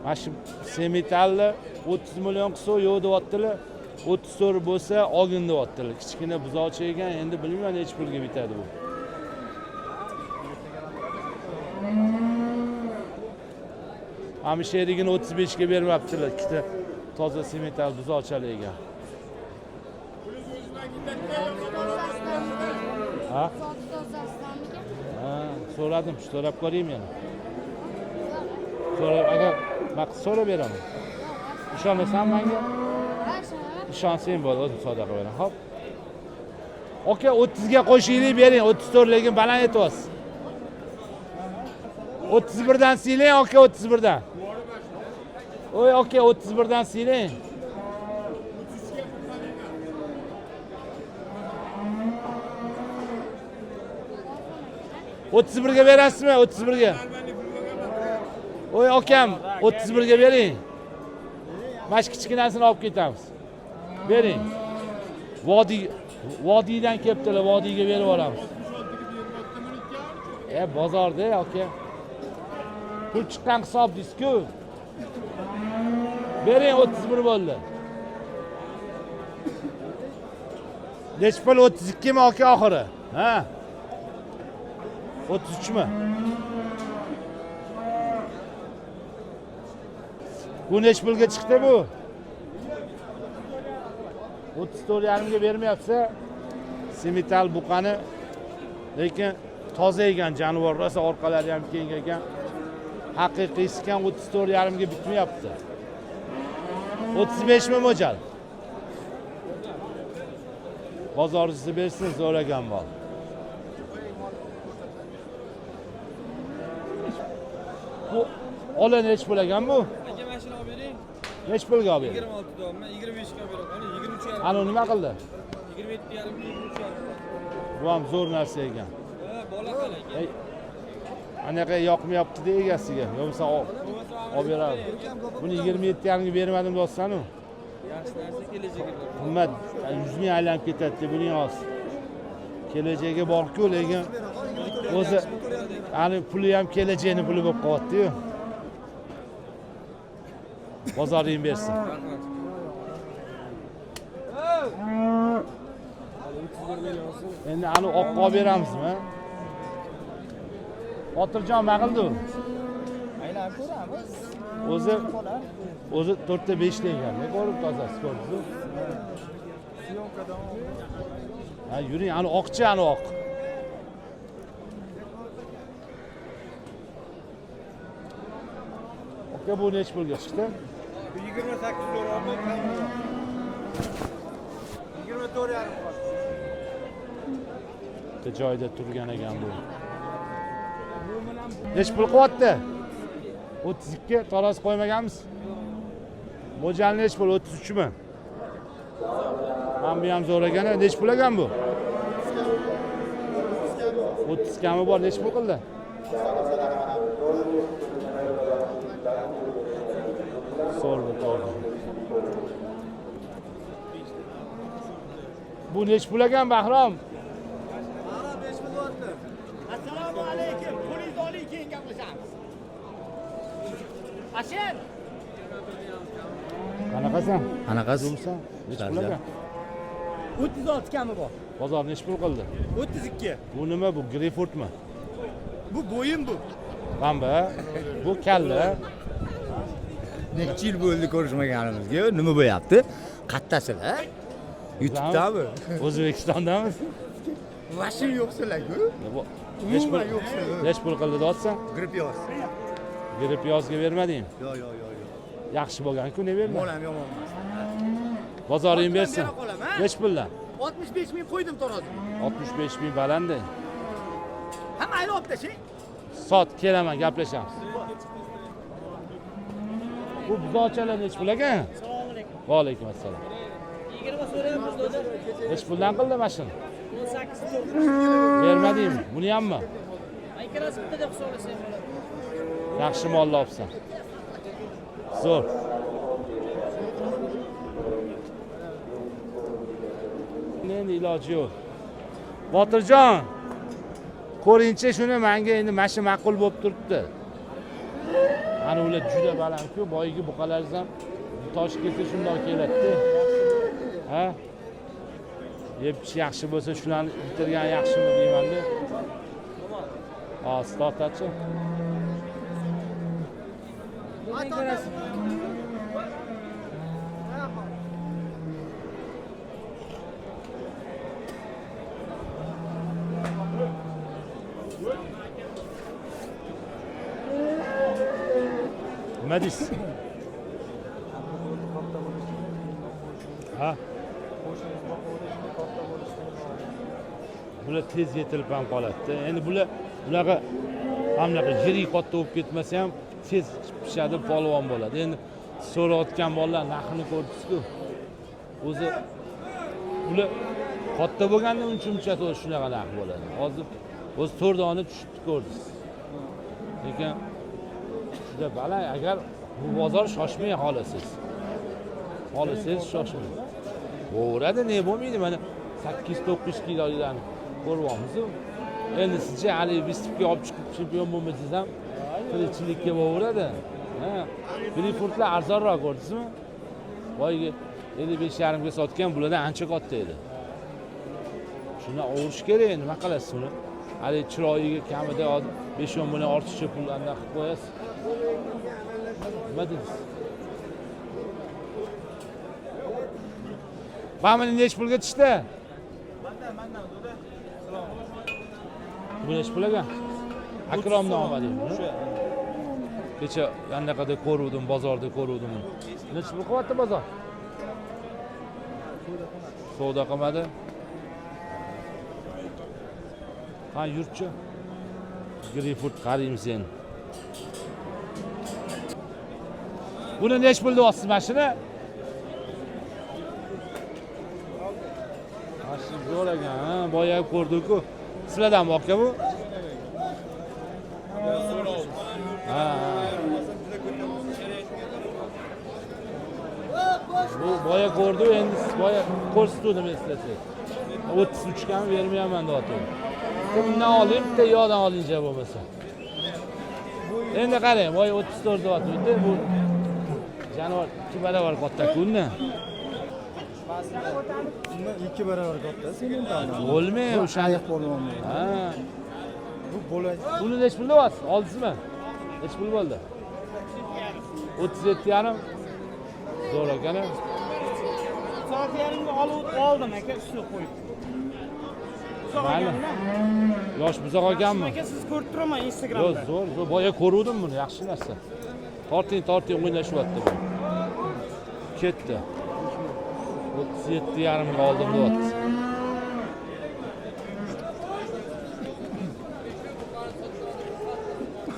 Mana shu semetalni 30 million qilsa yo'q deyaptilar. 34 bo'lsa olgin deyaptilar. Kichkina buzoqcha ekan, endi bilmayman nechi pulga bitadi bu. Mana bu sherigini 35 ga bermabdilar. Ikkita toza semetal buzoqchali ekan. Ha? Ha, so'radim, so'rab ko'raymi yana. So'rab, agar man so'rab beraman. Ishonasan menga? Ishonsang bo'ldi, o'zim savdo qilib beraman. Xo'p. Aka, 30 ga qo'shaylik bering, 34 lekin baland aytyapsiz. 31 dan siylang, aka, 31 dan. Oy, aka, 31 dan siylang. 31 ga berasizmi? 31 ga. Oy, akam, 31 ga bering. Mana shu kichkinasini olib ketamiz. Bering. Vodiy vodiydan kelibdilar, vodiyga berib yuboramiz. E, bozorda aka. Pul chiqqan hisob deysiz-ku. Bering 31 bo'ldi. Nechi pul 32 mi aka oxiri? Ha? 33 mi? Bu nechi pulga chiqdi bu? 34,5 ga bermayapsa, semital buqani, lekin toza ekan jonivor, rosa orqalari ham keng ekan. Haqiqiysi ekan 34,5 ga bitmayapti. 35 mi mo'ljal? Bozorchisi bersin, zo'r ekan mol. Bu ola nechi pul ekan bu? Aka mana shuni olib bering. Nechi pulga olib bering? 26 deyapman, 25 ga olib beraman. 23 yarim. Ana nima qildi? 27 yarim, 23 yarim. Bu ham zo'r narsa ekan. Ha, bola hali aka. Ey, anaqa yoqmayapti-da egasiga. Yo bo'lmasa olib berardi. Buni 27,5 ga bermadim deyapsan-u. Yaxshi narsa kelajagi bor. Qimmat 100 ming aylanib ketadi buning hozir. Kelajagi bor-ku, lekin o'zi ani puli ham kelajakni puli bo'lib qolyapti-yu. Bozoring bersin. Rahmat. Endi ani oqqa olib beramizmi? Botirjon nima qildi u? Aylanib ko'ramiz. O'zi o'zi 4 ta 5 ta ekan. Ne ko'rib tozasi ko'rdingiz? Ha, yuring, ani oqchi, ani oq. Aka, bu nechi pulga chiqdi? 28 so'rabman. 24 yarim. Bitta joyda turgan ekan bu. Nechi pul qilyapti? 32 tarozi qo'ymaganmiz. Mo'ljal nechi pul? 33 mi? Mana bu ham zo'r ekan. Nechi pul ekan bu? 30 kami bor. Nechi pul qildi? Zo'r bu to'g'ri. Bu nechi pul ekan Bahrom? Assalomu alaykum. Pulingizni oling, keyin gaplashamiz. Asher. Qanaqasan? Qanaqasiz? Zo'rmisan? Nechi pul ekan? 36 kami bor. Bozor nechi pul qildi? 32. Bu nima bu? Greyfurtmi? Bu bo'yin bu. G'amba. Bu kalla. Necha yil bo'ldi ko'rishmaganimizga? Nima bo'lyapti? Qayerdasizlar? YouTube'dami? O'zbekistondamiz. Vashim yo'qsizlar-ku. Nechi pul? Umuman yo'qsizlar. Nechi pul qildi deyapsan? Gripp yoz. Gripp yozga bermading. Yo'q, yo'q, yo'q, yo'q. Yaxshi bo'lgan-ku, ne bermading? Mol ham yomon emas. Bozoring bersin. Bera qolaman. Nechi puldan? 65 ming qo'ydim taroziga. 65 ming balandi. Ha, mayli olib tashlang. Sot, kelaman, gaplashamiz. Bu buzoqchalar nechi pul ekan? Assalomu alaykum. Va alaykum assalom. 20 so'rayapmiz doda. Nechi puldan qildi mashina? 18 to'rt. Bermadingmi? Buni hammi? Ikkalasi bitta deb hisoblasak bo'ladi. Yaxshi molni olibsan. Zo'r. Endi iloji yo'q. Botirjon, ko'ringchi shuni menga endi mana shu ma'qul bo'lib turibdi. Ana ular juda baland-ku, boyagi buqalaringiz ham tosh kelsa shundoq keladi-da. Ha? Yeb yaxshi bo'lsa shularni bitirgan yaxshimi deyman-da. Hozir tortachi. Nima deysiz? Ha? Bular tez yetilib ham qoladi-da. Endi bular bunaqa hamnaqa yirik katta bo'lib ketmasa ham tez pishadi, polvon bo'ladi. Endi so'rayotgan bolalar narxini ko'rdingiz-ku. O'zi ular katta bo'lganda uncha-muncha o'zi shunaqa narx bo'ladi. Hozir o'zi 4 dona tushibdi ko'rdingiz. Lekin juda baland. Agar bu bozor shoshmay xohlasangiz. Xohlasangiz shoshmang. Bo'veradi, ne bo'lmaydi mana 8-9 kiloliklarni ko'ryapmiz-ku. Endi sizcha hali vistipga olib chiqib chempion bo'lmasangiz ham tirikchilikka bo'laveradi. Ha. Greypfurtlar arzonroq ko'rdingizmi? Boyagi 55,5 ga sotgan bulardan ancha katta edi. Shuni ovurish kerak, nima qilasiz uni? Hali chiroyiga kamida 5-10 million ortiqcha pul anaqa qilib qo'yasiz. Nima deysiz? Mana buni nechi pulga tushdi? Bu nechi pul ekan? Akromdan olmadik buni. Kecha anaqada ko'ruvdim, bozorda ko'ruvdim. Nechi pul qilyapti bozor? Savdo qilmadi. Ha, yurtchi. Greypfurt qaraymiz endi. Buni nechi pul deyapsiz mashina? Mashina zo'r ekan, ha, boya ko'rdik-ku. Sizlardanmi aka bu? Ha, ha. Bu boya ko'rdi, endi siz boya ko'rsatuvdim eslasangiz. 33 ga bermayapman deyapti. Bundan oling, bitta yoqdan olincha bo'lmasa. Endi qarang, boya 34 deyapti. Bu jonivor 2 barobar katta-ku undan. Undan 2 barobar katta sementaldan. Bo'lmay o'sha Ayiq polvon. Ha. Bu bola Buni nechi pul deyapsiz? Oldingizmi? Nechi pul bo'ldi? 37,5. Zo'r ekan. Soat yarimga oldim aka, ustiga qo'yib. Mayli. Yosh buzoq ekanmi? Aka, siz ko'rib turaman Yo'q, Instagramda. zo'r, zo'r. Boya ko'ruvdim buni, yaxshi narsa. Torting, torting, o'ynashyapti bu. Ketdi. 37,5 ga oldim deyapti.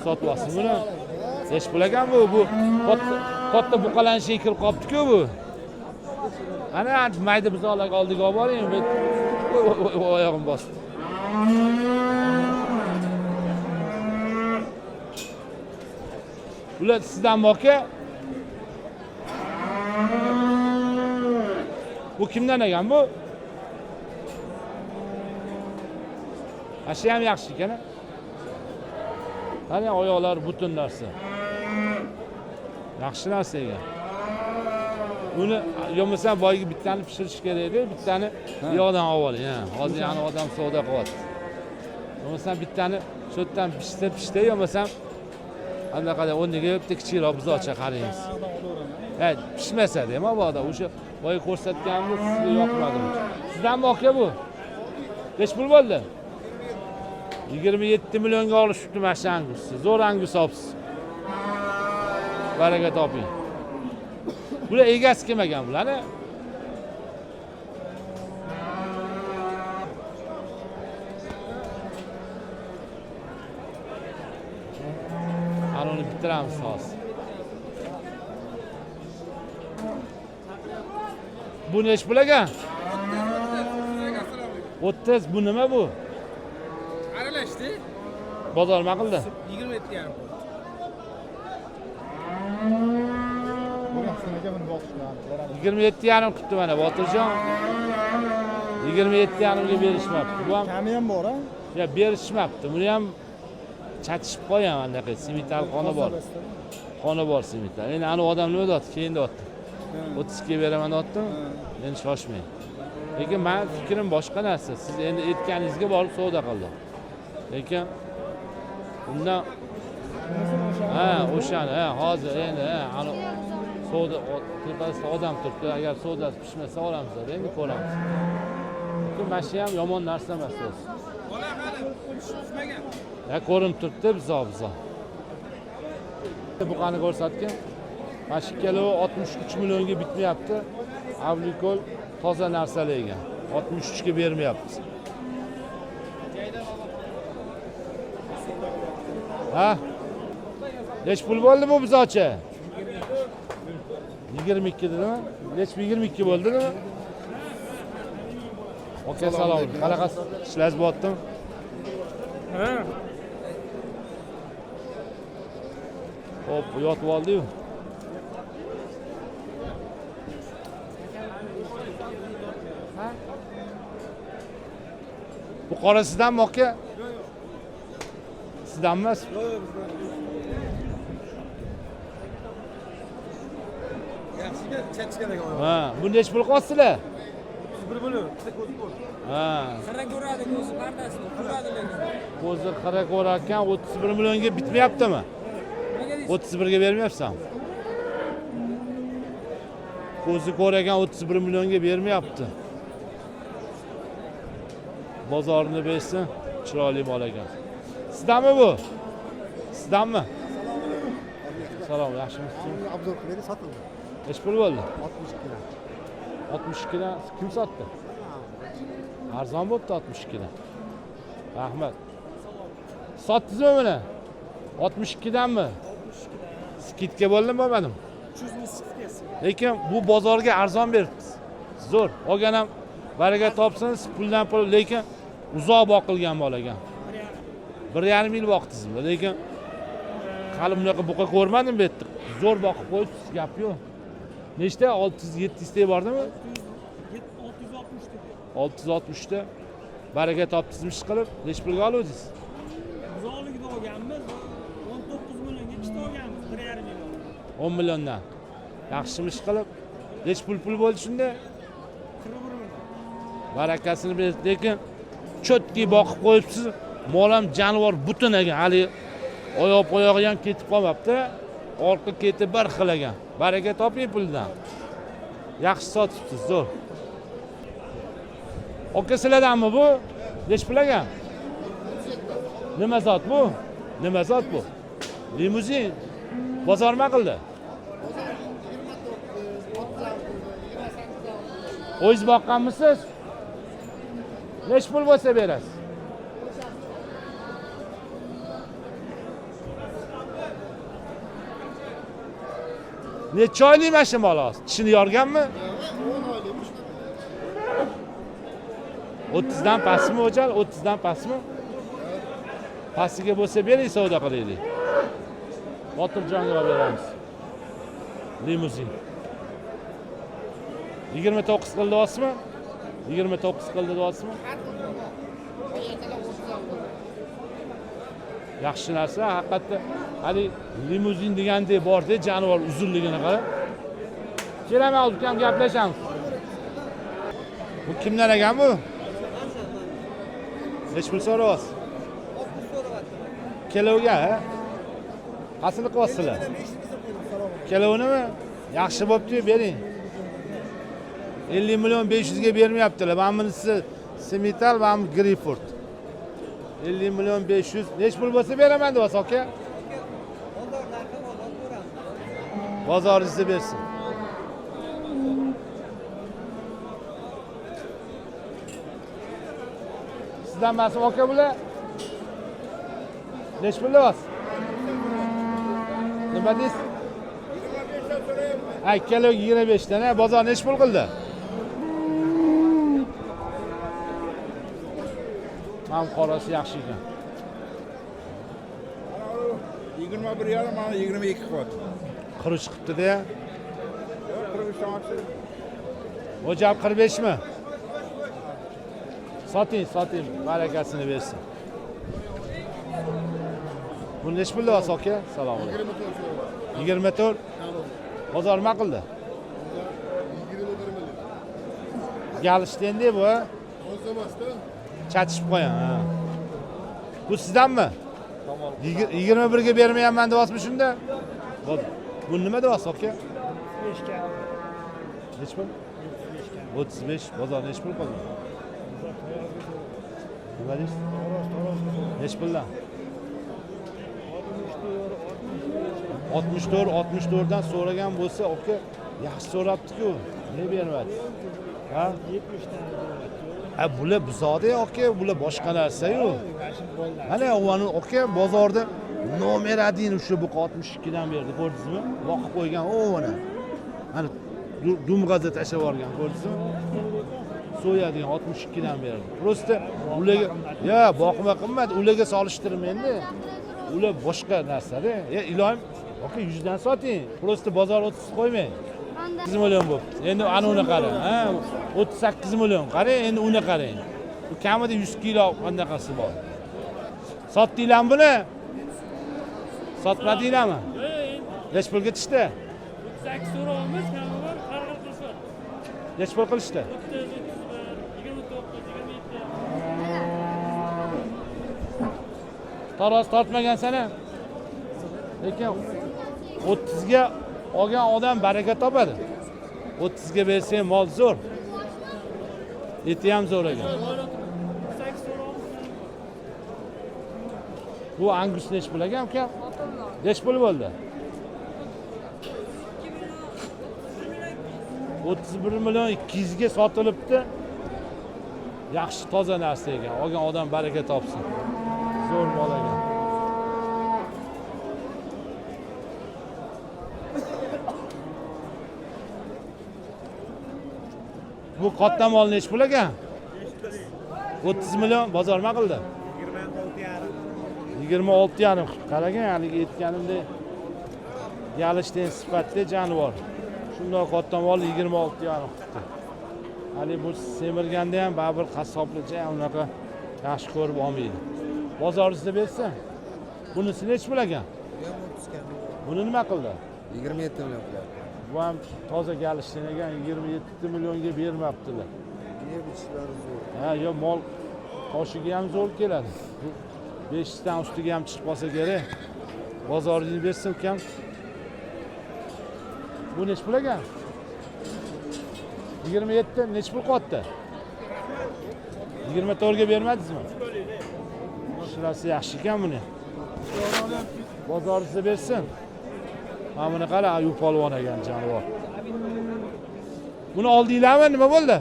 Sotyapsiz buni? Nechi pul ekan bu? Bu katta katta buqalanishiga kirib qolibdi-ku bu. Ana mayda buzoqlarga oldiga olib boring. Voy, voy, voy, oyog'im bosdi. Ular sizdanmi aka? Bu kimdan ekan bu? Ha, shu ham yaxshi ekan. Qani oyoqlar butun narsa. Yaxshi narsa ekan. Uni yo bo'lmasa boyagi bittani pishirish kerak edi, bittani yoqdan olib oling. Ha, hozir yana odam savdo qilyapti. Bo'lmasam bittani shu yerdan pishsa pishdi, yo bo'lmasam anaqa o'rniga bitta kichikroq buzoqcha qaraymiz. Ha, pishmasa de mabodo o'sha boya ko'rsatganimiz sizga yoqmadi. Sizdanmi aka bu? Nechi pul bo'ldi? 27 millionga olishibdi mana shu angusni. Zo'r angus olibsiz. Baraka toping. Bular egasi kim ekan bularni? Ana uni bitiramiz hozir. Bu nechi pul ekan? 30. Bu nima bu? Aralashdi. Bozor nima qildi? 27,5. 27,5 qilibdi mana Botirjon. 27,5 ga berishmabdi. Bu ham kami ham bor a? Ya berishmabdi. Buni ham chatishib qo'ygan anaqa simital qoni bor. Qoni bor semental. Endi anavi odam nima deyapti? Keyin deyapti. 32 ga beraman deyaptim. Endi shoshmang. Lekin mani fikrim boshqa narsa. Siz endi aytganingizga borib savdo qildim. Lekin undan ha, o'shani, ha, hozir endi ha, ani savdo tepasida odam turibdi. Agar savdasi pishmasa olamiz, endi ko'ramiz. Lekin mana shu ham yomon narsa emas o'zi. Bola hali pishmagan. Ya ko'rinib turibdi bizo bizo. Buqani ko'rsatgin. Mana shu ikkalovi 63 millionga bitmayapti. Avlikol toza narsalar ekan. 63 ga bermayapmiz. Ha? Nech pul bo'ldi bu bizocha? 22 dedimi? Nech 22 bo'ldi nima? Aka salom. Qanaqasiz? Ishlaringiz bo'lyaptimi? Ha. Hop, yotib oldi-yu. Bu qora sizdanmi aka? Sizdan emas? Yaxshiga chachgan ekan. Ha, bu nech pul qilyapsizlar? 31 million, bitta ko'zi ko'r. Ha, Xira ko'radi, ko'zi pardasini ko'radi lekin. ko'zi xira ko'rar ekan, 31 millionga bitmayaptimi? Nimaga deysiz? 31 ga bermayapsan. Ko'zi ko'r ekan 31 millionga bermayapti. Bozorini bersin, chiroyli mol ekan. Sizdanmi bu? Sizdanmi? Salom, yaxshimisiz? Obzor qilib sotildi. Necha pul bo'ldi? 62 dan. 62 dan kim sotdi? Arzon bo'pti 62 dan. Rahmat. Sotdingizmi buni? 62 danmi? Skidka bo'ldimi, bo'lmadimi? 300 ming skidkasi. Lekin bu bozorga arzon beribsiz. Zo'r. Olgan ham baraka topsin, puldan pul, lekin uzoq boqilgan mol ekan. 1,5 yil boqdingizmi? Lekin hali bunaqa buqa ko'rmadim bu yerda. Zo'r boqib qo'yibsiz, gap yo'q. Nechta? 600 700 ta bordimi? 660 ta. 660 ta. Baraka topdingizmi ish qilib? Necha pulga oluvdingiz? Buzoqligida olganmiz, 19 millionga ikkita olganmiz, 1,5 million. 10 milliondan. Yaxshimi ish qilib? Necha pul bo'ldi shunda? 41 million. Barakasini bersin, lekin cho'tki boqib qo'yibsiz. Mol ham jonivor butun ekan, hali oyoq oyog'i ham ketib qolmabdi. Orqa keti bir xil ekan. Baraka toping puldan. Yaxshi sotibsiz, zo'r. Aka sizlardanmi bu? Necha pul ekan? Nima zot bu? Nima zot bu? Limuzin. Bozor nima qildi? O'zingiz boqqanmisiz? Necha pul bo'lsa berasiz? Necha oylik mana shu mol hozir? Tishini yorganmi? 30 dan pastmi o'jal? 30 dan pastmi? Pastiga bo'lsa bering, savdo qilaylik. Botirjonga olib beramiz. Limuzin. 29 qildi deyapsizmi? 29 qildi deyapsizmi? Yaxshi narsa, haqiqatda hali limuzin degandek borda, jonivor uzunligini qarab. Kelaman, ukam, gaplashamiz. Bu kimdan ekan bu? Necha pul so'rayapsiz? Kelovga, ha? Qasini qilyapsizlar? Kelovinimi? Yaxshi bo'pti, bering. 50 million 500 ga bermayaptilar. Mana bunisi Semental, mana bu Greyfurt. 50 million 500. Necha pul bo'lsa beraman deyapsiz, aka? Bozoringizni bersin. Sizdan emasmi aka bular? Necha pul deyapsiz? Nima deysiz? Ha, ikkalovi 25 dan, ha, bozor necha pul qildi? Mana qorasi yaxshi ekan. 21,5, mana 22 qilyapti. 43 qilibdi-da. 43 dan oshdi. Hojam 45 mi? Soting, soting, barakasini bersin. Buni necha pul deyapsiz aka? Assalomu alaykum. 24. Bozor nima qildi? 21 million. Galishdi endi bu. Toza emasda. Chatishib qo'ygan. Ha. Bu sizdanmi? 21 ga bermayapman deyapsizmi shunda? Bu nima deyapsiz aka? Nechi pul? 35. Bozor nechi pul qoldi? Nima deysiz? Nechi puldan? 64, 64 dan so'ragan bo'lsa, aka yaxshi so'rabdi-ku. Ne bermadi? Ha? 70 dan. Ha, bular buzoqda aka, bular boshqa narsa-yu. Mana uni aka bozorda nomer 1 o'sha buqa 62 dan berdi, ko'rdingizmi? Boqib qo'ygan, o mana. Mana dumg'aza tashlab yuborgan, ko'rdingizmi? So'yadigan 62 dan berdi. Prosta ularga ya boqma qimmat, ularga solishtirmaydi. Ular boshqa narsa-da. Ya iloyim aka 100 dan soting. Prosta bozor 30 qo'ymang. 8 million bo'pti. Endi ana uni qarang. Ha, 38 million. Qarang, endi uni qarang. Bu kamida 100 kilo qanaqasi bor. Sotdinglarmi buni? Sotmadinglarmi? Necha pulga tushdi? 38 so'rovimiz, kami bor, har xil qilishyapti. Necha pul qilishdi? 30, 31, 29, 27. Taroz tortmagansan a? Lekin 30 ga olgan odam baraka topadi. 30 ga bersang mol zo'r. Eti ham zo'r ekan. 38 so'rovimiz. Bu angus necha pul ekan uka? Necha pul bo'ldi? 31 million 200 ga sotilibdi. Yaxshi toza narsa ekan. Olgan odam baraka topsin. Zo'r mol ekan. Bu katta mol necha pul ekan? 30 million bozor nima qildi? 26,5. Qaragan haligi aytganimdek galishdan sifatli jonivor. Shundoq katta mol 26,5 qilibdi. Hali bu semirganda ham baribir qassoblicha unaqa yaxshi ko'rib olmaydi. Bozoringizda bersa, bunisi necha pul ekan? Buni nima qildi? 27 million qilyapti. Bu ham toza galishdan ekan, 27 millionga bermabdilar. Yeb ichishlari zo'r. Ha, yo mol qoshiga ham zo'r keladi. Bu 5 dan ustiga ham chiqib qolsa kerak. Bozoringizni bersin ukam. Bu necha pul ekan? 27 necha pul qotdi? 24 ga bermadingizmi? Shirasi yaxshi ekan buni. Bozoringizni bersin. Mana buni qara, ayu polvon ekan jonivor. Buni oldinglarmi? Nima bo'ldi?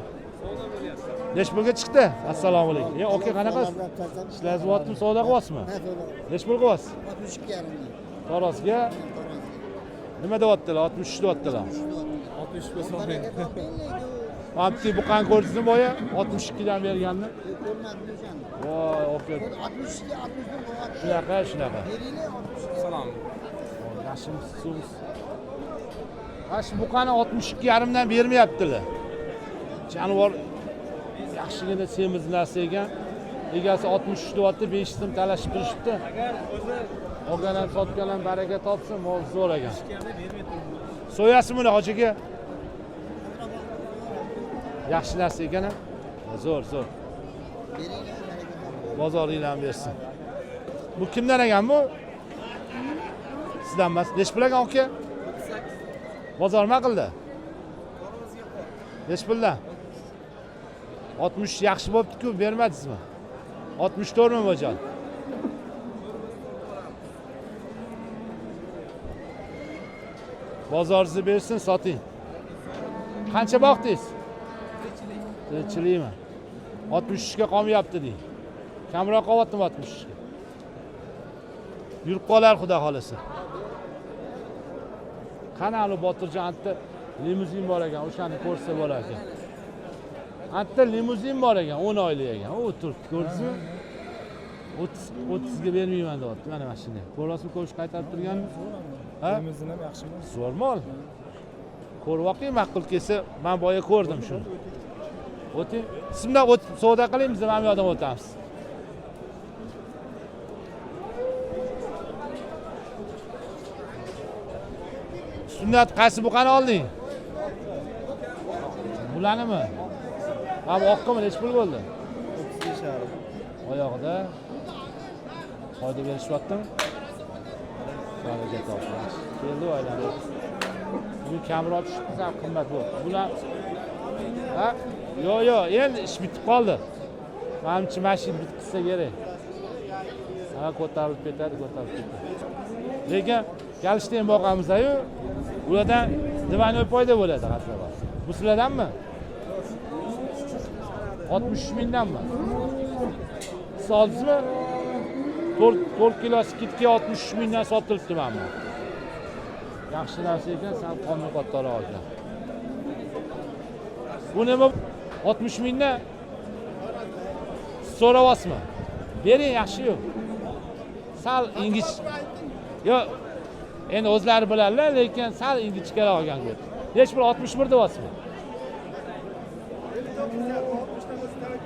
Necha pulga chiqdi? Assalomu alaykum. Ya aka qanaqasiz? Ishlaringiz bo'lyaptimi, savdo qilyapsizmi? Necha pul qilyapsiz? 62,5 ming. Tarozga nima deyaptilar? 63 deyaptilar. 63 ga so'rang. Mana bitta buqani ko'rdingizmi boya? 62 dan berganni. Ko'rmadim o'shani. Voy, aka. 62, 61 bo'lyapti. Shunaqa, shunaqa. Beringlar 62. Salom. Yaxshimisiz, suvsiz? Mana shu buqani 62,5 dan bermayaptilar. Jonivor yaxshigina semiz narsa ekan. Egasi 63 deyapti, 5 so'm talashib turishibdi. Agar o'zi Olgan ham sotgan ham baraka topsin, mol zo'r ekan. So'yasizmi buni hoji aka? Yaxshi narsa ekan a? Zo'r, zo'r. Beringlar baraka topsin. Bozoringlarni bersin. Bu kimdan ekan bu? Sizdan emas. Necha pul ekan aka? Bozor nima qildi? Necha puldan? 60 yaxshi bo'pti-ku, bermadingizmi? 64 mi bo'jon? Bozoringizni bersin, soting. Qancha boqdingiz? Tirikchilikmi? 63 ga qolmayapti deng. Kamroq qolyaptimi 63 ga? Yurib qolar xudo xolasa. Qani ali Botirjon anta limuzin bor ekan, o'shani ko'rsa bo'lar ekan. Anta limuzin bor ekan, 10 oylik ekan. U turibdi, ko'rdingizmi? 30 ga bermayman deyapti. Mana mana shunday. Ko'rasizmi, ko'rish qaytarib turganmi? Ha? Limuzin ham yaxshimi? Zo'r mol. Ko'rib oqing, ma'qul kelsa, men boya ko'rdim shuni. O'ting. Siz bilan o'tib savdo qiling, biz ham bu yoqdan o'tamiz. Sunnat qaysi buqani olding? Bulanimi? Ha, bu oqqimi nechi pul bo'ldi? 35,5. Oyog'ida foyda berishyaptimi? Baraka toping. Keldi aylanib. Bugun kamroq tushibdi, sal qimmat bo'ldi. Bular ha? Yo'q, yo'q, endi ish bitib qoldi. Manimcha mana shu bitqizsa kerak. Ha, ko'tarilib ketadi, ko'tarilib ketadi. Lekin kelishdan ham boqamiz-ku, ulardan двойной foyda bo'ladi g'azava. Bu sizlardanmi? 63 mingdanmi? Siz oldingizmi? 4 kilo skidka 63 mingdan sotilibdi mana bu. Yaxshi narsa ekan, sal qonni kattaroq ekan. Bu nima? 60 mingdan so'rayapsizmi? Bering, yaxshi-yu. Sal ingich. Yo'q, endi o'zlari biladilar, lekin sal ingichkaroq olgan ko'p. Nech pul? 61 deyapsizmi?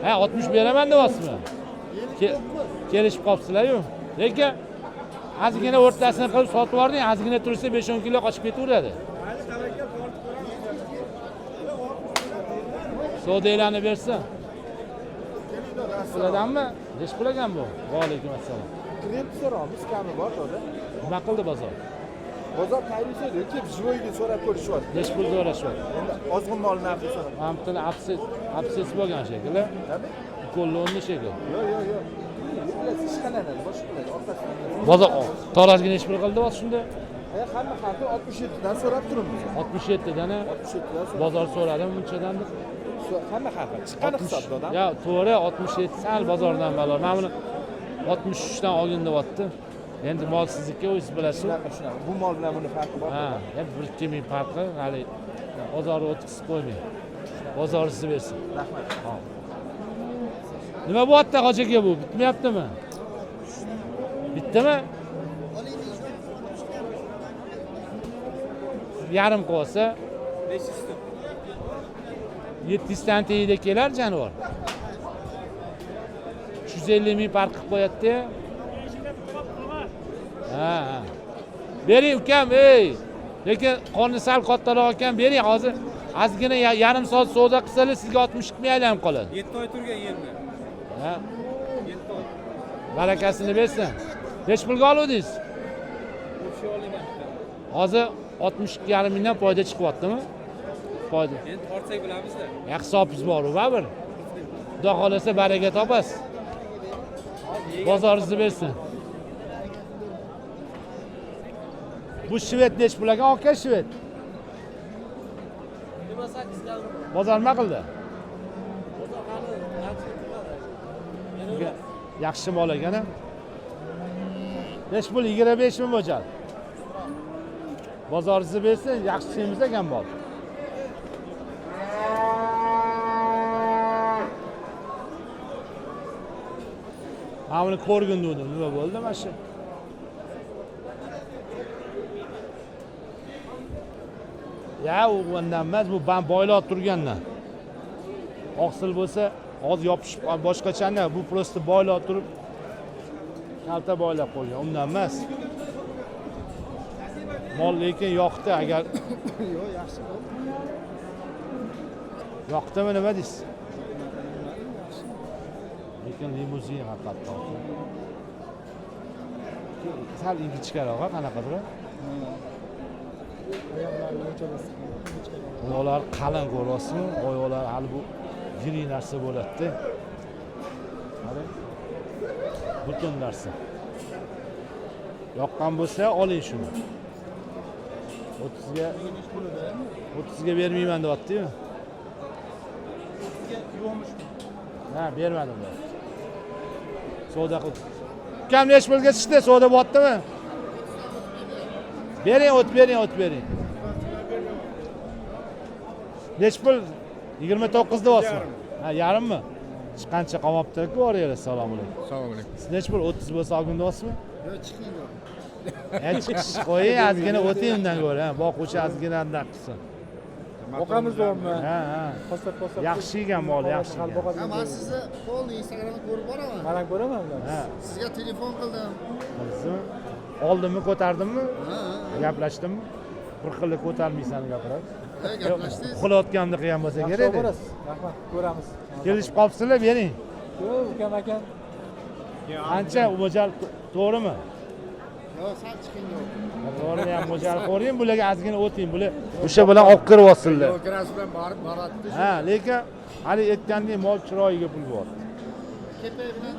Ha, 60 beraman deyapsizmi? Kelishib qolibsizlar-yu. Lekin ozgina o'rtasini qilib sotib yubording, ozgina tursa 5-10 kilo qochib ketaveradi. Savdolarni bersin. Puladanmi? Nech pul ekan bu? Va alaykum assalom. Klient so'ramiz, kami bor to'g'ri. Nima qildi bozor? Bozor tayyorlaydi, kelib живойga so'rab ko'rishyapti. Nech pul so'rashyapti? Endi ozg'in mol narxi so'rab. Mana bitta absess bo'lgan shekilli. Ukolni shekilli. Yo'q, yo'q, yo'q. Bilasiz, ishxonalar boshqa qiladi, orqasidan. Bozor tarozga nech pul qildi hozir shunda? Hamma xalqi 67 dan so'rab turibmiz. 67 dan 67 dan so'rab. Bozor so'radimi bunchadan deb? Hamma xalqi chiqqani hisobda odam. Ya, to'g'ri, 67 sal bozordan balo. Mana buni 63 dan olgin deyapti. Endi mol sizniki, o'zingiz bilasiz. Shunaqa, shunaqa. Bu mol bilan buni farqi bor. Ha, endi 1-2 ming farqi, hali bozorni o'tkazib qo'ymang. Bozor sizni bersin. Rahmat. Nima bo'lyapti hoji aka bu? Bitmayaptimi? Bitdimi? Yarim qolsa 700 dan tagida kelar jonivor. 350 ming farq qilib qo'yadi-da. Ha, ha. Bering ukam, ey. Lekin qonni sal kattaroq ekan, bering hozir. Ozgina yarim soat savdo qilsangiz sizga 62 ming aylanib qoladi. 7 oy turgan yerda. Ha. 7 oy. Barakasini bersin. Nech pulga oluvdingiz? Hozir 62,5 mingdan foyda chiqyaptimi? Foyda. Endi tortsak bilamizda. Yaxshi hisobingiz bor u baribir. Xudo xohlasa baraka topasiz. Bozoringizni bersin. Bu shved nech pul ekan aka shved? 28 Bozor nima qildi? Yaxshi mol ekan a? Nech pul? 25 ming bo'chadi. Bozoringizni bersin, yaxshi semiz ekan mol. Mana buni ko'rgin dedim, nima bo'ldi mana shu? Ya u undan emas, bu boylab turgandan. Oqsil bo'lsa, hozir yopishib boshqachani, bu prosta boylab turib kalta boylab qo'ygan, undan emas. Mol lekin yoqdi, agar Yo'q, yaxshi. Yoqdimi nima deysiz? Lekin limuzin haqiqatdan. Sal ingichkaroq, qanaqadir. Oyoqlari o'lchamasi. Oyoqlari qalin ko'ryapsizmi? Oyoqlari hali bu yirik narsa bo'ladi-da. Qara. Butun narsa. Yoqqan bo'lsa oling shuni. 30ga bermayman deyapti-yu. Ha, bermadim deyapti. Savdo qilib. Ukam nech pulga chiqdi? Savdo bo'lyaptimi? Bering, o't bering, o't bering. Nech pul? 29 deyapsizmi? Ha, yarimmi? Chiqqancha qolmabdi-ku, oranglar. Assalomu alaykum. Assalomu alaykum. Siz nech pul? 30 bo'lsa olgin deyapsizmi? Yo'q, chiqing. Chiqish qo'ying, ozgina o'ting undan ko'ra. Ha, boquvchi ozgina undan qilsin. Boqamiz deyapman. Ha, ha. Poslab poslab. Yaxshi yegan mol, yaxshi yegan. Ha, men sizni polni Instagramda ko'rib boraman. Men ham ko'raman ularni. Ha, Sizga telefon qildim. qildingizmi? Oldimmi, ko'tardimmi? Ha, ha. Gaplashdimmi? Bir xil ko'tarmaysan gapiradi. Gaplashdingiz. Uxlayotganda qilgan bo'lsa Yaxshi kerak edi. borasiz. Rahmat, ko'ramiz. Kelishib qolibsizlar, bering. Yo'q, ukam aka. Ancha mo'ljal to'g'rimi? Yo'q, sal chiqing yo'q. To'g'ri ham mo'ljal qo'ring, bularga ozgina o'ting. Bular o'sha bilan olib kiryapsizlar. Yo'lkirasi bilan borib boradi. Ha, lekin hali aytgandek mol chiroyiga pul bor. Kepak bilan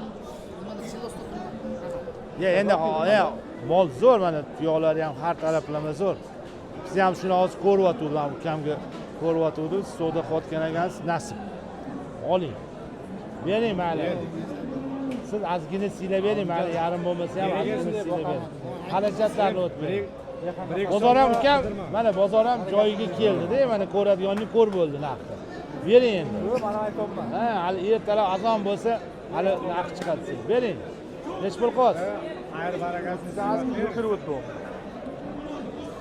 nimani silosda turgan. Ya endi ya, mol zo'r mana tuyoqlari ham har taraflama zo'r. Biz ham shuni hozir ko'ryotgandik, ukamga ko'ryotgandik, siz savdo qilayotgan ekansiz, nasib. Oling. Bering mayli. Siz ozgina siylab bering, mayli yarim bo'lmasa ham ozgina siylab bering. Xarajatlarni o'tmang. Bozor ham ukam, mana bozor ham joyiga keldi-da, mana ko'radiganni ko'r bo'ldi narxi. Bering endi. Yo'q, mana aytyapman. Ha, hali ertalab azon bo'lsa, hali narx chiqadi siz. Bering. Nechi pul qo'yasiz? Xayr barakasini Ozgina yurib o'tdi.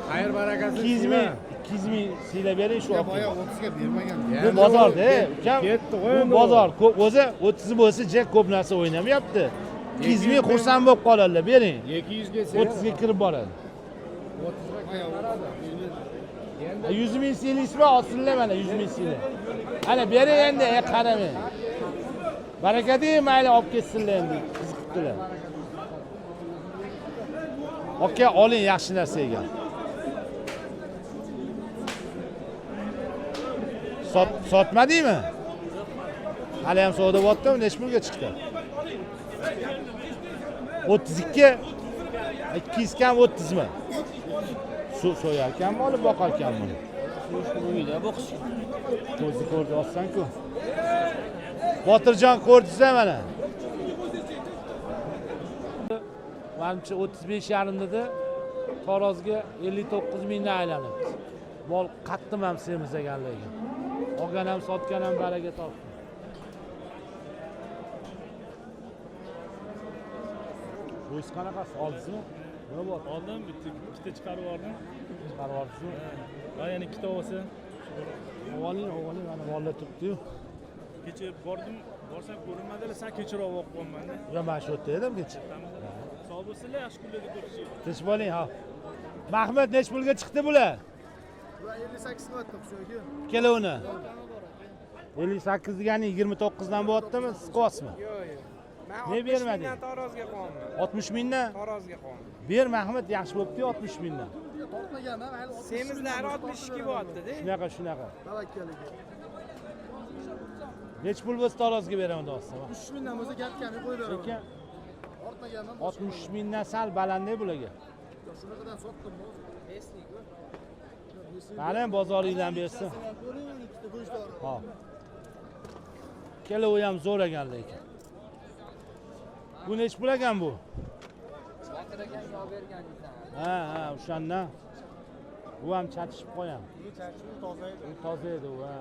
Xayr barakasini 200 ming, 200 ming siylab bering shu. Ya boya 30 ga bermagan. Bu bozorda, ukam. Ketdi Bu endi. bozor ko'p o'zi 30 bo'lsa, ja ko'p narsa o'ynamayapti. 200 ming xursand bo'lib qoladilar, bering. 200 ga 30 ga kirib boradi. Boya 100 ming siylaysizmi? Olsinlar mana 100 ming siyla. Ana bering endi, qaramang. Baraka deng, mayli olib ketsinlar endi, qiziqibdilar. Aka, oling yaxshi narsa ekan. Sotmadingmi? Hali ham savdo bo'lyaptimi? Nechi pulga chiqdi? 32. 200 kam 30 mi? So'yarkanmi, olib boqarkanmi? Uyda boqish. Ko'zni ko'rdi olsan-ku. Botirjon ko'rdingizlar mana. Manimcha 35,5 dedi. Tarozga 59 mingdan aylanibdi. Mol qattiq ham semiz ekan lekin. Olgan ham sotgan ham baraka topdi. O'zingiz qanaqasi? Oldingizmi? Nima bo'lyapti? Oldim, bitta ikkita chiqarib yubordim. Chiqarib yubordingizmi? Va yana ikkita olsa. Oling, oling, mana mollar turibdi-yu. Kecha bordim, borsam ko'rinmadilar, sal kechroq olib qo'yman-da. Yo, mana shu yerda edim kecha. Sog' bo'lsinlar, yaxshi kunlarda ko'rishaylik. Tinch bo'ling, ha. Mahmud nechi pulga chiqdi bular? Bular 58 qilyapti, Husan aka. Ikkalovini. 58 degani 29 dan bo'lyaptimi? Siz qilyapsizmi? Yo'q, yo'q. Men Ne 60 bermading? mingdan tarozga qo'yaman. 60 mingdan? Tarozga qo'yaman. Ber Mahmud, yaxshi bo'pti 60 mingdan. Tortmagan ham hali 60 Semizlari 62 bo'lyapti-da. Shunaqa, shunaqa. Tavakkaliga. Nechi pul bo'lsa tarozga beraman deyapsan. 3 mingdan bo'lsa gapgani qo'yib beraman. Lekin Ortmagandan 60 mingdan sal baland bularga. Shunaqadan sotdim hozir. Qani bozoringdan bersin. Ko'ring, ikkita go'sht bor. Ha. Ikkalovi ham zo'r ekan lekin. Bu nechi pul ekan bu? Ha, ha, o'shandan. Bu ham chatishib qo'yan. Bu toza edi u, ha.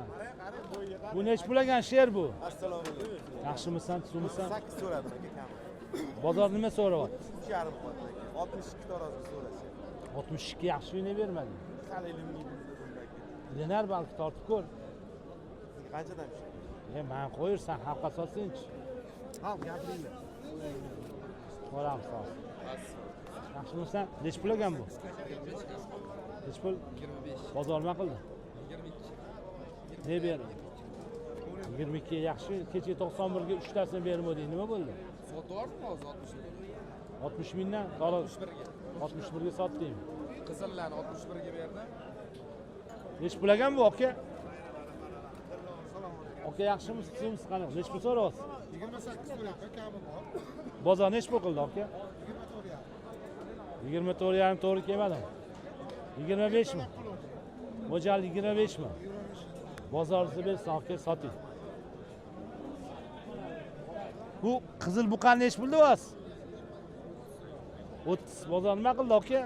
Bu nechi pul ekan sher bu? Assalomu alaykum. Yaxshimisan, tuzukmisan? 8 so'radim aka kam. Bozor nima so'rayapti? 3,5 qilyapti aka. 62 tarozga so'rashyapti. 62 yaxshi o'ynay bermading. Hali ilinmaydi bunda aka. Ilinar balki tortib ko'r. Sizga qanchadan tushadi? Men qo'yirsan, xalqqa sotsinchi. Xalq gapiringlar. Ko'ramiz hozir. Yaxshimisan? Nechi pul ekan bu? Nechi pul? 25. Bozor nima qildi? 22. Ne berdi? 22 yaxshi. Kecha 91 ga 3 tasini bermading. Nima bo'ldi? Sotib hozir 60 ming. 60 mingdan 61 ga. 61 ga sotding. Qizillarni 61 ga berdim. Nechi pul ekan bu aka? Aka yaxshimisiz, tuzukmisiz, qanaqa? Nechi pul so'rayapsiz? 28 so'rayapman, kami bor. Bozor nechi pul qildi aka? 24,5 to'g'ri kelmadimi? 25 mi? Mo'ljal 25 mi? Bozoringizni bersin aka, soting. Bu qizil buqani nechi pul deyapsiz? 30. Bozor nima qildi aka?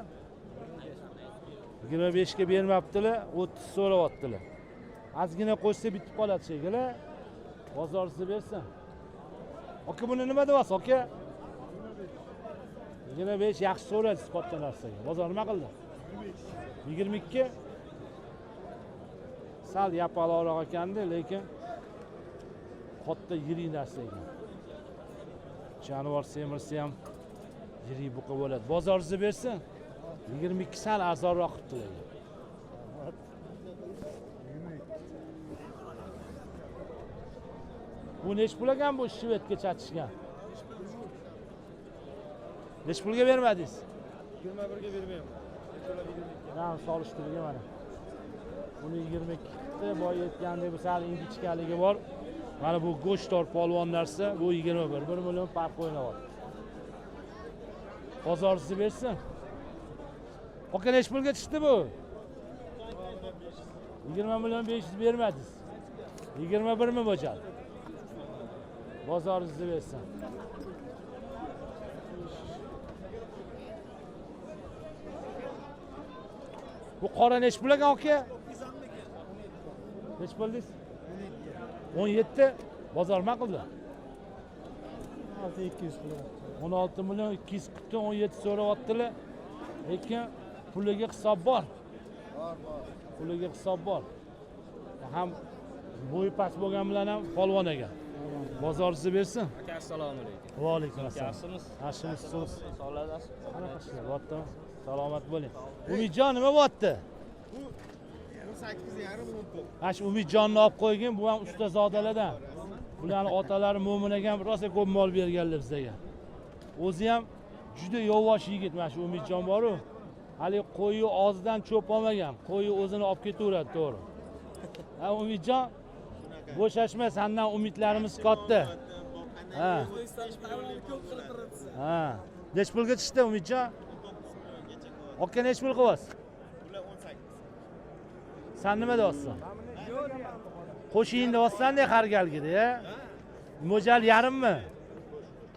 25 ga bermabdilar, 30 so'rayaptilar. Ozgina qo'shsa bitib qoladi shekilli. Bozoringizni bersin. Aka buni nima deyapsiz aka? 25 yaxshi so'raysiz katta narsaga. Bozor nima qildi? 22. Sal yapaloqroq ekanda, lekin katta yirik narsa ekan. Jonivor semirsa ham yirik buqa bo'ladi. Bozoringizni bersin. 22 sal arzonroq qilibdilar. Bu nechi pul ekan bu shvedga chatishgan? Nechi pulga bermadingiz? 21 ga bermayman. Mana solishtirgan mana. Buni 22 ta boy aytgandek bu sal ingichkaligi bor. Mana bu go'shtdor polvon narsa, bu 21, 1 million farq o'ynayapti. Bozorchisi bersin. Aka nechi pulga chiqdi bu? 20 million 500 bermadingiz. 21 mi mo'ljal? Bozoringizni bersin. Bu qora nechi pul ekan aka? Nechi pul dedingiz? 17. Bozor nima qildi? 6200 pul. 16 million 200 qilibdi, 17 so'rayaptilar. Lekin puliga hisob bor. Bor. Puliga hisob bor. Ham bo'yi past bo'lgan bilan ham polvon ekan. Bozoringizni bersin. Aka assalomu alaykum. Va alaykum assalom. Yaxshimisiz? Yaxshimisiz? Sog'lig'ingiz? Qanaqa ishlar bo'lyapti? Salomat bo'ling. Umidjon nima bo'lyapti? Bu 8,5 19. Mana shu Umidjonni olib qo'ygin, bu ham ustazodalardan. Bularni otalari mo'min ekan, rosa ko'p mol berganlar bizga. O'zi ham juda yovvosh yigit mana shu Umidjon bor-u. Hali qo'yi og'zidan cho'p olmagan, qo'yi o'zini olib ketaveradi, to'g'ri. Ha Umidjon, bo'shashma, sendan umidlarimiz katta. Ha. Ha. Nechi pulga chiqdi Umidjon? Aka nechi pul qilyapsiz? Bular 18. Sen nima deyapsan? Qo'shing deyapsan-da har galgida, ya? Mo'ljal yarimmi?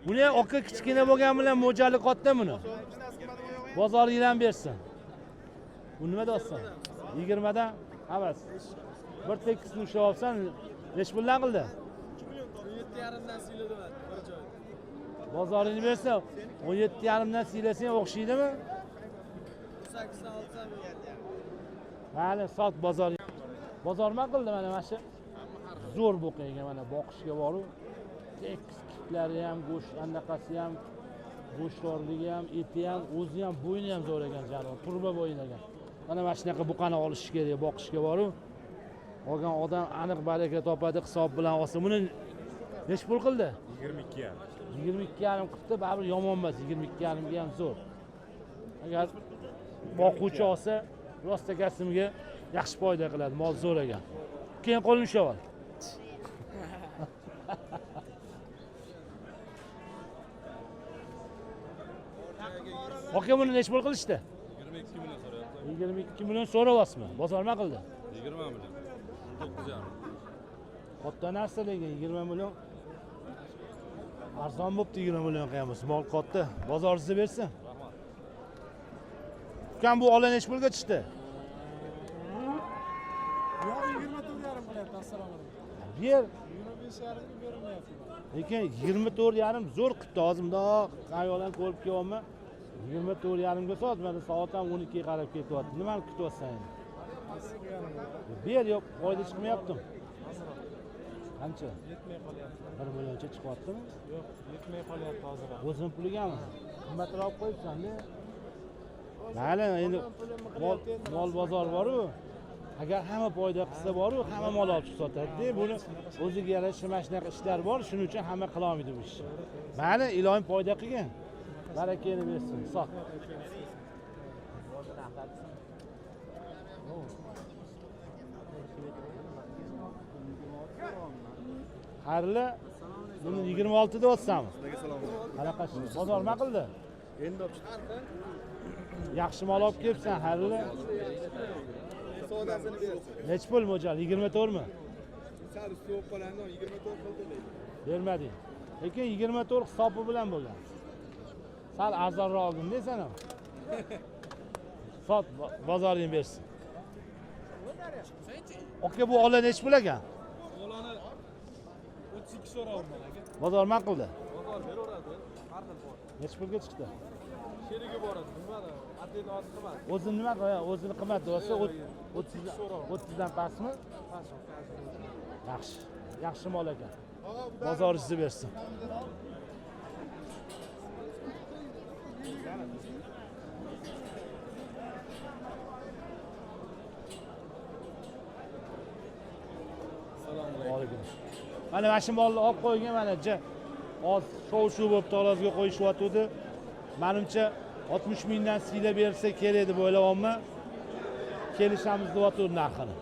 Buni ham aka kichkina bo'lgan bilan mo'ljali katta buni. Bozoringdan bersin. Bu nima deyapsan? 20 dan havas. Bir tekisini ushlab olsan, nechi puldan qildi? 17,5 dan siyladim bir joyda. Bozoringni bersin. 17,5 dan siylasang o'xshaydimi? 18 dan olsam Mayli, sot bozor. Bozor nima qildi mana shu? Zo'r bo'qaygan mana boqishga boru. Tekis kitlari ham, go'sht anaqasi ham, go'shtdorligi ham, eti ham, o'zi ham, bo'yni ham zo'r ekan jonivor, turba bo'yin ekan. Mana shunaqa buqani olish kerak, boqishga boru. Olgan odam aniq baraka topadi, hisob bilan olsa. Buni nechi pul qildi? 22,5. 22,5 qildi, baribir yomon emas, 22,5 ga ham zo'r. Agar boquvchi olsa, rostakasimga yaxshi foyda qiladi, mol zo'r ekan. Keyin qo'lini ushlab ol. Aka buni nechi pul qilishdi? 22 million so'rayapti. 22 million so'rayapsizmi? Bozor nima qildi? 20 million. 9,5. Katta narsa lekin 20 million. Arzon bo'pti 20 million qilamiz. Mol katta. Bozoringizni bersin. Rahmat. Ukam bu ola nechi pulga tushdi? Yo'q, 24,5 qilyapti. Assalomu alaykum. Ber. 25,5 ga berilmayapti. Lekin 24,5 zo'r qilibdi. Hozir bundoq ayoldan ko'rib kelyapman. 24,5 ga sot, mana soat ham 12 ga qarab ketyapti. Nimani kutyapsan endi? Ber, yo'q, foyda chiqmayaptimi? Qancha? Yetmay qolyapti. 1 millioncha chiqyaptimi? Yo'q, yetmay qolyapti hozir. O'zini puligami? Qimmatroq qo'yibsan-da. Mayli, endi mol bozor bor-u. Agar hamma foyda qilsa bor-u, hamma mol olib chiqib sotadi-da. Buni o'ziga yarasha mana shunaqa ishlar bor, shuning uchun hamma qila olmaydi bu ishni. Mayli, iloyim foyda qilgin. Barakani bersin. Sot. Xayrli, buni 26 deyapsanmi? Qanaqa bozor nima qildi? Endi olib chiqdi. Yaxshi mol olib kelibsan, xayrli. Savdosini bersin. Nechi pul mo'ljal? 24 mi? Sal usti bo'lib qolganda 24 qildi lekin. Bermading. Lekin 24 hisobi bilan bo'lgan. Sal arzonroq olgin desan ham. Sot, bozoring bersin. Aka bu ola nechi pul ekan? Olani 32 so'rayapman aka. Bozor nima qildi? Bozor beraveradi. Har xil bor. Nechi pulga chiqdi? Sherigi bor edi, bilmadim. Atayni hozir qimmat. O'zini nima qiladi? O'zini qimmat bo'lsa 30 dan pastmi? Yaxshi. Yaxshi mol ekan. Bozoringizni bersin. Assalomu alaykum. Mana shu molni olib qo'ygan, mana hozir shov shuv bo'lib tarozga qo'yishyotgandi. Manimcha 60 mingdan siylab bersa kerak deb o'ylayapman. Kelishamiz deyotgandi narxini.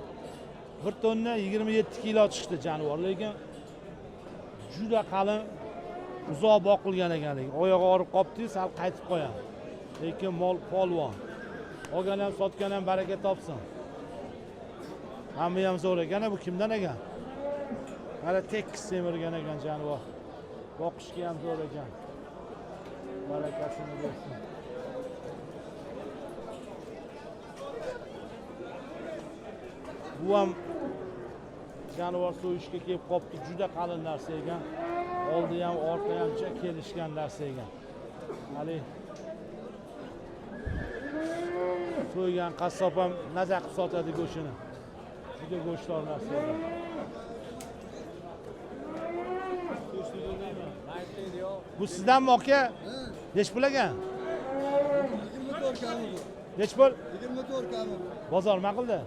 1 tonna 27 kilo chiqdi jonivor, lekin juda qalin, uzoq boqilgan ekan, lekin oyog'i og'rib qolibdi, sal qaytib qo'yadi. Lekin mol polvon. Olgan ham sotgan ham baraka topsin. Hamma ham zo'r ekan, bu kimdan ekan? Mana tekis semirgan ekan jonivor. Boqishga ham zo'r ekan. Barakasini bersin. Bu ham jonivor so'yishga kelib qolibdi, juda qalin narsa ekan. Oldi ham, orqa ham kelishgan narsa ekan. Hali so'ygan qassob ham maza qilib sotadi go'shtini. Juda go'shtdor narsa ekan. Bu sizdanmi aka? Nech pul ekan? 24 kami bu. Nech pul? 24 kami bu. Bozor nima qildi?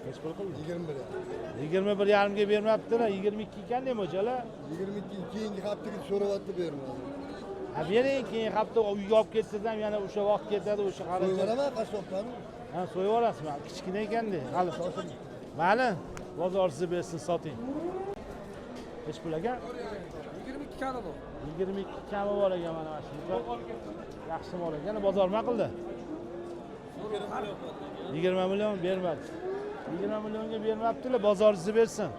Nech pul qildi? 21. 21,5 ga bermabdilar, 22 ekan deb o'jalar. 22 keyingi haftaga so'rayapti, bermadi. Ha, bering, keyin hafta uyga olib ketsangiz ham yana o'sha vaqt ketadi, o'sha xarajat. So'yaveraman qassobdan. Ha, so'yaverasizmi? Kichkina ekanda. Hali. Mayli, bozor sizni bersin, soting. Nech pul ekan? 22 kami bu. 22 kami bor ekan mana shu. Yaxshi mol ekan. Bozor nima qildi? 20 million bermadi. 20 millionga bermabdilar, bozor sizni bersin.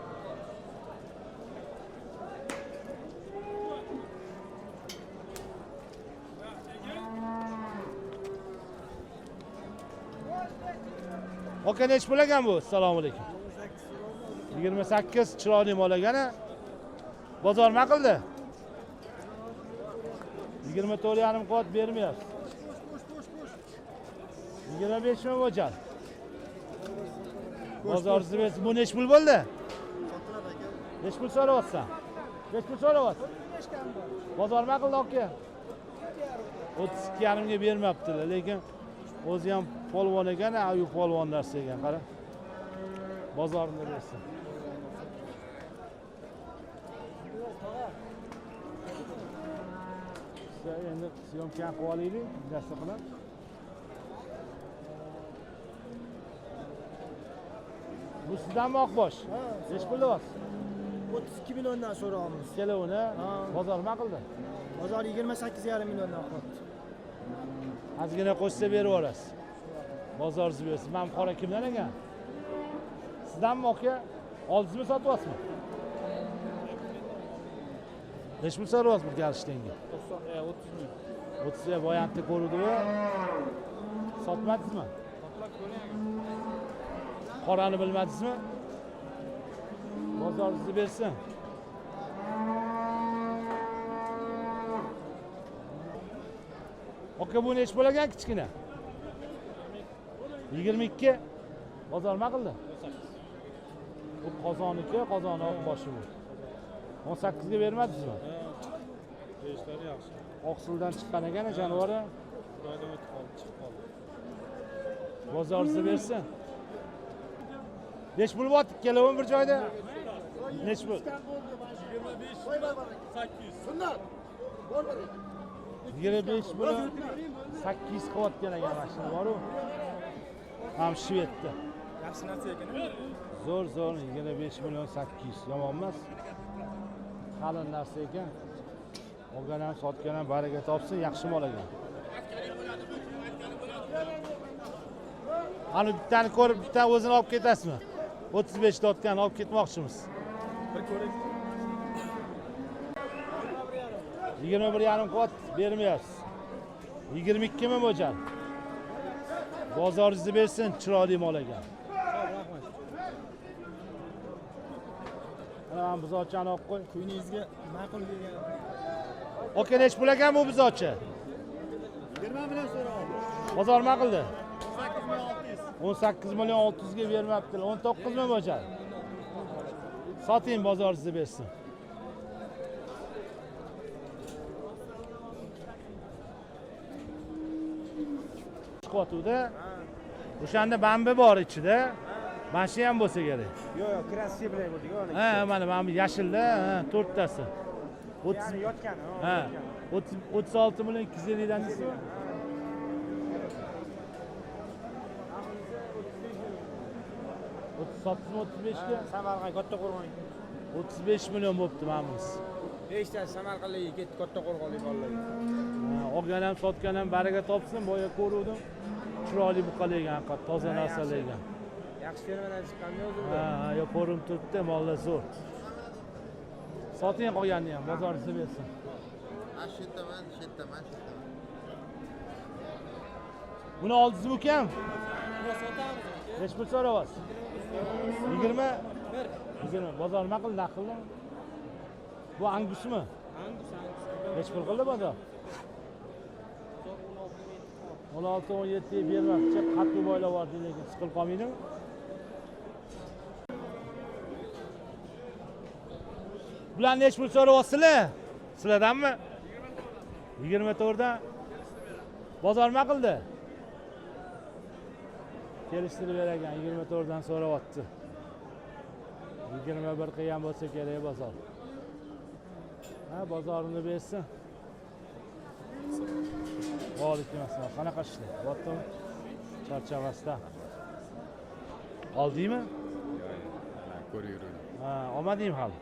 Aka, nech pul ekan bu? Assalomu alaykum. 28 chiroyli mol ekan. Bozor nima qildi? 24,5 quvvat bermayapsiz. 25 ming bo'chadi. Bozor sizni bersin. Bu nech pul bo'ldi? Nech pul so'rayapsan? Nech pul so'rayapsiz? Bozor nima qildi aka? 32,5 ga bermabdilar, lekin o'zi ham polvon ekan, ayu polvon narsa ekan, qara. Bozorni bersin. Endi syomkani qilib olaylik, narsa qilib. Bu sizdanmi oqbosh? Nech pul deyapsiz? 32 milliondan so'rayapmiz. Ikkalovini bozor nima qildi? Bozor 28,5 milliondan qoldi. Ozgina qo'shsa berib yuborasiz. Bozor sizni bersin. Mana bu qora kimdan ekan? Sizdanmi aka? Oldingizmi, sotyapsizmi? Nech pul so'rayapsiz bir galishtanga? 30 ming. 30 ga boyantda ko'ruvdi-ku. Sotmadingizmi? Qorani bilmadingizmi? Bozor sizni bersin. Aka, bu nech pul ekan kichkina? 22. Bozor nima qildi? Bu qozonniki, qozon oq boshi bu. 18 ga bermadingizmi? Berishlari yaxshi. Oqsildan chiqqan ekan jonivori. Xudoydan o'tib qoldi, chiqib qoldi. Bozor sizni bersin. Nech pul bor ikkalovini bir joyda? Nech pul? 25 800. Sunnat. 25 million 800 qilayotgan ekan mashina bor-u. Ham Shvedda. Yaxshi narsa ekan. Zo'r zo'r 25 million 800 yomon emas. Qalin narsa ekan. Olgan ham sotgan ham baraka topsin, yaxshi mol ekan. Ana bittani ko'rib, bittani o'zini olib ketasizmi? 35 dotgan olib ketmoqchimiz. Bir ko'ring. 21,5 quvvat bermayapsiz. 22 mi mo'ljal? Bozoringizni bersin, chiroyli mol ekan. Mana bu buzoqchani olib qo'y. Kuningizga ma'qul kelgan. Aka, nech pul ekan bu buzoqcha? 20 million so'rayapmiz. Bozor nima qildi? 18 million 600 ga bermabdilar. 19 mi mo'ljal? Soting, bozoringizni bersin. Chiqyotuvdi. O'shanda bambi bor ichida. Mana shu ham bo'lsa kerak. Yo'q, yo'q, krasivlar bo'ldik, ona. Ha, mana mana bu yashilda, ha, to'rttasi. 30 yotgani, ha, 30 36 million 250 dan deysizmi? Sotdingmi 35 ga? Samarqand katta qo'rg'on. 35 million bo'pti mana bunisi. 5 tasi Samarqandga ketdi, katta qo'rg'onlik bolalar. Ha, olgan ham sotgan ham baraka topsin. Boya ko'ruvdim. Chiroyli buqalar ekan, haqiqat toza narsalar ekan. Yaxshi fermadan chiqqanda o'zi. Ha, ha, yo ko'rinib turibdi, mollar zo'r. Soting qolganini ham, bozoringizni bersin. Ha, shu yerdaman, shu yerdaman, shu yerdaman. Buni oldingizmi ukam? Nechi pul so'rayapsiz? 20? 20. Bozor nima qildi, naq qildimi? Bu angusmi? Angus, angus. Nechi pul qildi bozor? 16 17 bermabdi. Qattiq boylab yubordi, lekin siqilib qolmaydimi? Bular nechi pul so'rayapsizlar? Sizlardanmi? 24 dan. Bozor nima qildi? Kelishtirib bergan 24 dan so'rayapti. 21 qilgan bo'lsa kerak bozor. Ha, bozorini bersin. Va alaykum assalom. Qanaqa ishlar? Bo'ptimi? Charchamasdan. Oldingmi? Yo'q, ko'rib yuruvdim. Ha, olmadingmi hali?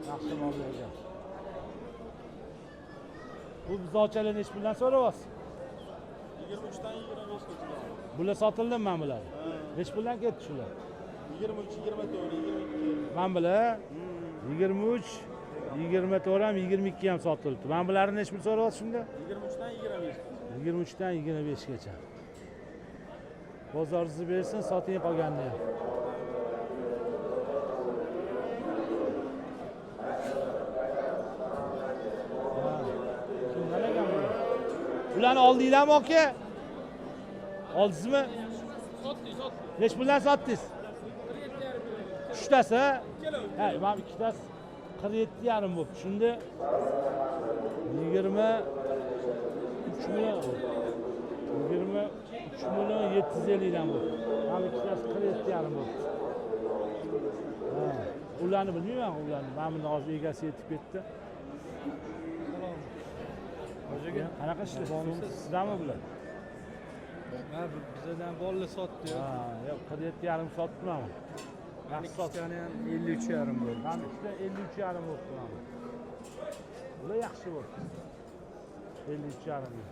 Yaxshi mollar ekan. Bu buzoqchalar nechi puldan so'rayapsiz? 23 dan 25 gacha. Bular sotildimi mana bular? Nechi puldan ketdi shular? 23, 24, 22. Mana bular 23, 24 ham 22 ham sotildi. Mana bularni nechi pul so'rayapsiz shunda? 23 dan 25. 23 dan 25 gacha. Bozoringizni bersin, soting qolganini ham. Ha, kimdan ekan bular? Bularni oldinglarmi aka? Oldingizmi? Sotdik, sotdik. Nechi puldan sotdingiz? Uchtasi? Ha, mana ikkitasi 47,5 bo'libdi. Shunda 23 million 23 million 750 dan bo'libdi. Mana ikkitasi 47,5 bo'libdi. Ha, ularni bilmayman, ularni. Mana buni hozir egasi yetib ketdi. Qanaqa ishlar? Sizlarmi bular? Ha, bizadan bolalar sotdi. Ha, yo'q, 47,5 sotdim mana. Yaxshi sotdi. Ikkitani ham 53,5 bo'ldi. Mana ikkita 53,5 bo'libdi mana. Bular yaxshi bo'ldi. 53,5.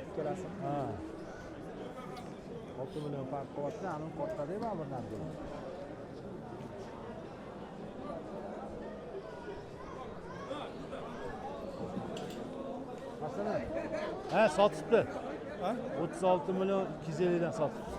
Ikkalasi. Ha. 6 million farq qilyapti, anavi katta-da mana bir narsa. Masalan, ha, sotibdi. Ha? 36 million 250 dan sotibdi.